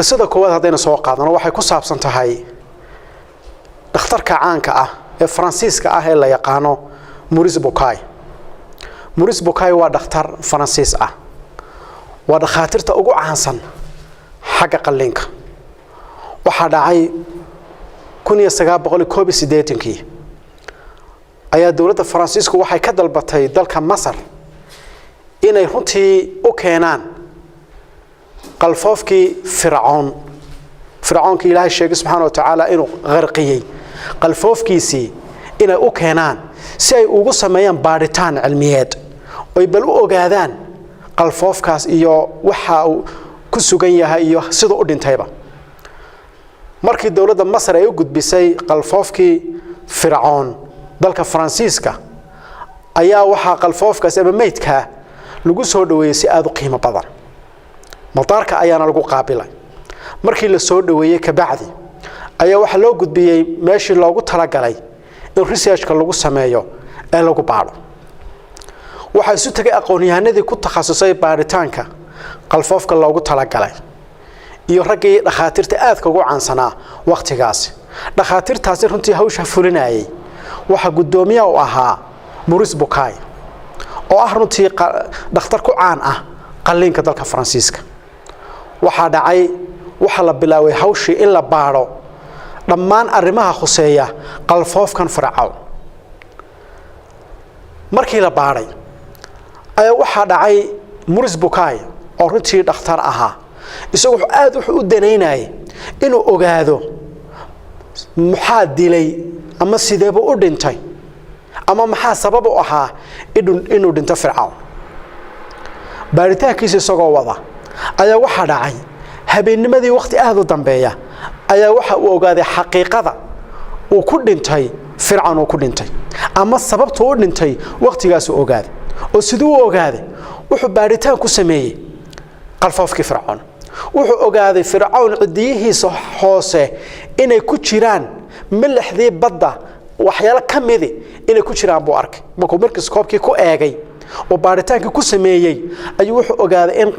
Qisada koowaad haddaynu soo qaadano, waxay ku saabsan tahay dhakhtarka caanka ah ee Faransiiska ah ee la yaqaano Maurice Bucaille. Maurice Bucaille waa dhakhtar Faransiis ah, waa dhakhaatiirta ugu caansan xagga qalliinka. Waxaa dhacay 1981-kii ayaa dowladda Faransiisku waxay ka dalbatay dalka Masar inay runtii u keenaan qalfoofkii Fircoon, Fircoonkii Ilaahay sheegay subxaana wa tacaala inuu qarqiyey, qalfoofkiisii inay u keenaan si ay ugu sameeyaan baadhitaan cilmiyeed, oy bal u ogaadaan qalfoofkaas iyo waxa uu ku sugan yahay iyo siduu u dhintayba. Markii dowladda Masar ay u gudbisay qalfoofkii Fircoon dalka Faransiiska, ayaa waxaa qalfoofkaas ama meydkaa lagu soo dhaweeyey si aada u qiimo badan. Madaarka ayaana lagu qaabilay. Markii la soo dhaweeyey kabacdi ayaa waxaa loo gudbiyey meeshii loogu talagalay in researchka lagu sameeyo ee lagu baadho. Waxaa isu tegay aqoon-yahanadii ku takhasusay baadhitaanka qalfoofka loogu talagalay iyo raggii dhakhaatiirta aadka ugu caansanaa wakhtigaasi. Dhakhaatiirtaasi runtii hawsha fulinayay waxaa guddoomiyaha u ahaa Maurice Bucaille, oo ah runtii dhakhtar ku caan ah qalliinka dalka Faransiiska. Waxaa dhacay, waxaa la bilaabay hawshii in la baadho dhammaan arrimaha khuseeya qalfoofkan Fircawn. Markii la baadhay ayaa waxaa dhacay, Maurice Bucaille oo runtii dhakhtar ahaa, isagu aada wuxuu u danaynayay inuu ogaado maxaa dilay ama sideebuu u dhintay ama maxaa sabab u ahaa inuu dhinto Fircawn. Baaritaankiisa isagoo wada ayaa waxaa dhacay, habeennimadii wakhti aada u dambeeya ayaa waxa uu ogaaday xaqiiqada uu ku dhintay Fircawn, uu ku dhintay ama sababtuu u dhintay wakhtigaasuu ogaaday. Oo siduu u ogaaday? Wuxuu baadhitaan ku sameeyey qalfoofkii Fircoon. Wuxuu ogaaday Fircawn cidiyihiisa hoose inay ku jiraan milixdii badda, waxyaalo ka midi inay ku jiraan buu arkay. Markuu microscope-kii ku eegay oo baaritaankii ku sameeyey ayuu wuxuu ogaaday in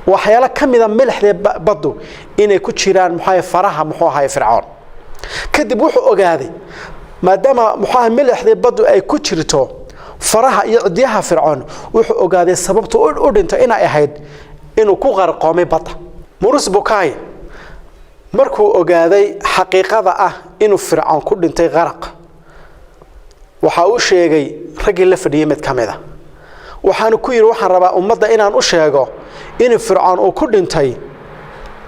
waxyaalo ka mida milixdii baddu inay ku jiraan, muxuu faraha, muxuu ahaay, Fircoon. Kadib wuxuu ogaaday, maadaama, muxuu ahay, milixdii baddu ay ku jirto faraha iyo cidyaha Fircoon, wuxuu ogaaday sababtu u dhintay inay ahayd inuu ku qarqoomay badda. Maurice Bucaille markuu ogaaday xaqiiqada ah inuu Fircoon ku dhintay qaraq, waxa uu sheegay raggii la fadhiyey mid ka mid a, waxaanu ku yidhi: "Waxaan rabaa ummadda inaan u sheego in Fircoon uu ku dhintay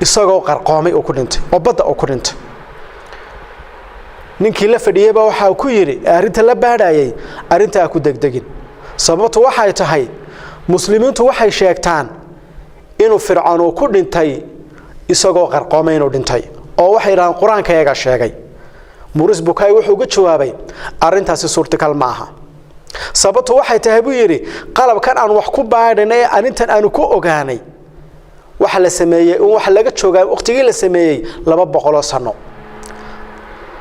isagoo qarqoomay uu ku dhintay oo badda uu ku dhintay." Ninkii la fadhiyeyba waxaa ku yidhi arrinta la baadhayay: "Arrintaa ku degdegin. Sababtu waxay tahay, muslimiintu waxay sheegtaan inuu Fircoon uu ku dhintay isagoo qarqoomay inuu dhintay, oo waxay yidhahdaan Qur-aanka iyaga sheegay." Maurice Bucaille wuxuu uga jawaabay: "Arrintaasi suurtagal ma aha. Sababtu waxay tahay," buu yidhi, "qalabkan aan wax ku baadhin ee arrintan aanu ku ogaanay waxa la sameeyey waxa laga joogaa waqtigii la sameeyey 200 sano.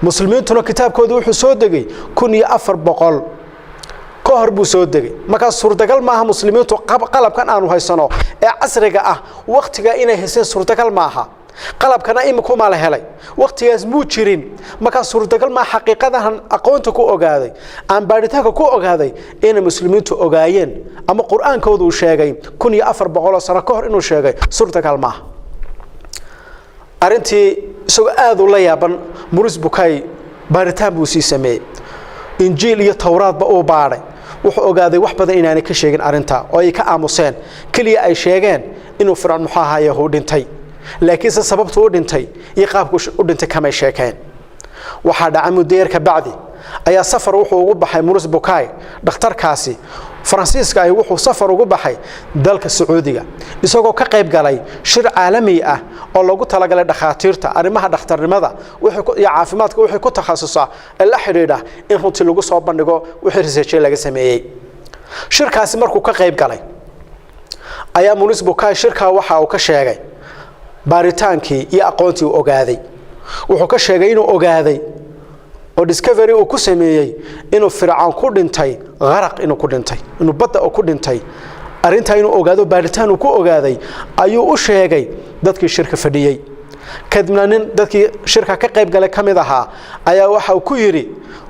Muslimiintuna kitaabkoodu wuxuu soo degay 1400 ka hor buu soo degay. Markaas suurtagal maaha muslimiintu qalabkan aanu haysano ee casriga ah waktiga inay hayseen. Suurtagal maaha. Qalabkana imikumaa la helay, waktigaas muu jirin. Markaa suurtagal maa xaqiiqadahan aqoonta ku ogaaday, aan baaritaanka ku ogaaday, inay muslimiintu ogaayeen ama Qur-aankoodu uu sheegay 1400 sano ka hor inuu sheegay. Suurtagal maaha." Arrintii isagoo aada u la yaaban, Maurice Bucaille baaritaan buu sii sameeyey. Injiil iyo Towraadba uu baadhay. Wuxuu ogaaday wax badan inaanay ka sheegin arrintaa oo ay ka aamuseen. Keliya ay sheegeen inuu Fircoon, muxuu ahaaye, uu dhintay, laakiinse sababtu u dhintay iyo qaabku u dhintay kamay sheekeen. Waxaa dhacay, muddo yar ka bacdi ayaa safar wuxuu ugu baxay Maurice Bucaille, dhakhtarkaasi Faransiiska ahi, wuxuu safar ugu baxay dalka Sacuudiga, isagoo ka qayb galay shir caalami ah oo loogu talagalay dhakhaatiirta arrimaha dhakhtarnimada iyo caafimaadka wixii ku takhasusa ee la xidhiidha in runtii lagu soo bandhigo wixii research laga sameeyey. Shirkaasi markuu ka qayb galay ayaa Maurice Bucaille shirkaa waxa uu ka sheegay baaritaankii iyo aqoontii uu ogaaday. Wuxuu ka sheegay inuu ogaaday oo discovery uu ku sameeyey inuu Fircoon ku dhintay qaraq, inuu ku dhintay, inuu badda ku dhintay. Arrintaa inuu ogaado, baaritaan uu ku ogaaday ayuu u sheegay dadkii shirka fadhiyey. Kadibna nin dadkii shirka ka qayb galay ka mid ahaa ayaa waxa uu ku yidhi,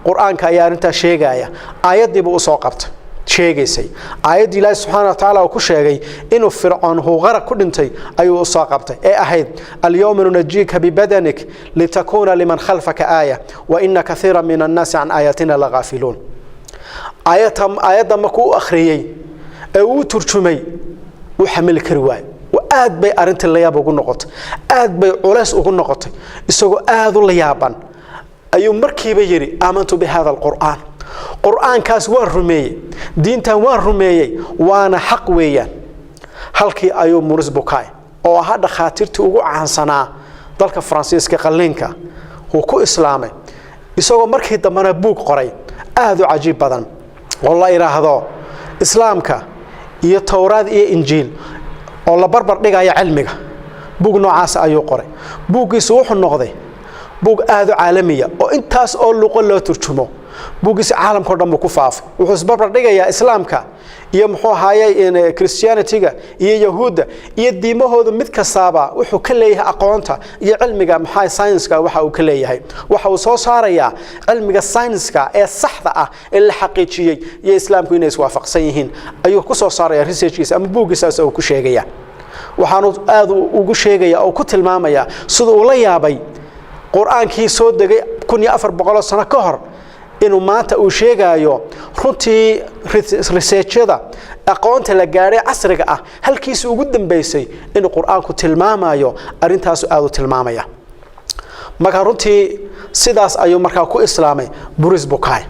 "Qur-aanka ayaa arrintaa sheegaya." Aayaddiibuu usoo qabtay sheegaysay, aayaddii Ilaahi subxaana wa tacaala uu ku sheegay inuu Fircoon huuqaraq ku dhintay ayuu usoo qabtay, ee ahayd: "Alyawma nunajiika bibadanik litakuuna liman khalfaka aaya wa ina kaiira min annaasi can aayatina lagaafiluun." Aayadda markuu u akhriyey ee uu u turjumay, wuu xamili kari waayo. Aad bay arrintii layaab ugu noqotay, aad bay culays ugu noqotay. Isagoo aad u layaaban ayuu markiiba yidhi: "Aamantu bi hada alqur'aan." Qur'aankaas waan rumeeyey, diintan waan rumeeyey, waana xaq weeyaan. Halkii ayuu Maurice Bucaille, oo ahaa dhakhaatiirtii ugu caansanaa dalka Faransiiska qalliinka, uu ku islaamay, isagoo markii dambena buug qoray aad u cajiib badan oo la idhaahdo Islaamka iyo Towraad iyo Injiil oo la barbar dhigaya cilmiga. Buug noocaas ayuu qoray. Buuggiisu wuxuu noqday buug aad u caalamiya oo intaas oo luqo loo turjumo. Buuggiisa caalamka o dhan buu ku faafay. Wuxuu isbarbar dhigayaa Islaamka iyo, muxuu ahaaye, Christianity-ga iyo Yahuudda iyo diimahoodu, mid kastaaba wuxuu ka leeyahay aqoonta iyo cilmiga, maxaa, science-ka waxa uu ka leeyahay. Waxa uu soo saarayaa cilmiga science-ka ee saxda ah ee la xaqiijiyey iyo Islaamku inay iswaafaqsan yihiin ayuu ku soo saaraya research-kiisa ama buuggiisaas uu ku sheegaya. Waxaanu aad ugu sheegaya oo ku tilmaamaya sida uu la yaabay Qur-aankii soo degay 1400 sano ka hor inuu maanta uu sheegaayo runtii research-yada aqoonta la gaadhay casriga ah halkiisa ugu dambaysay inuu Qur-aanku tilmaamayo. Arrintaasu aad u tilmaamaya. Marka runtii sidaas ayuu markaa ku islaamay Maurice Bucaille.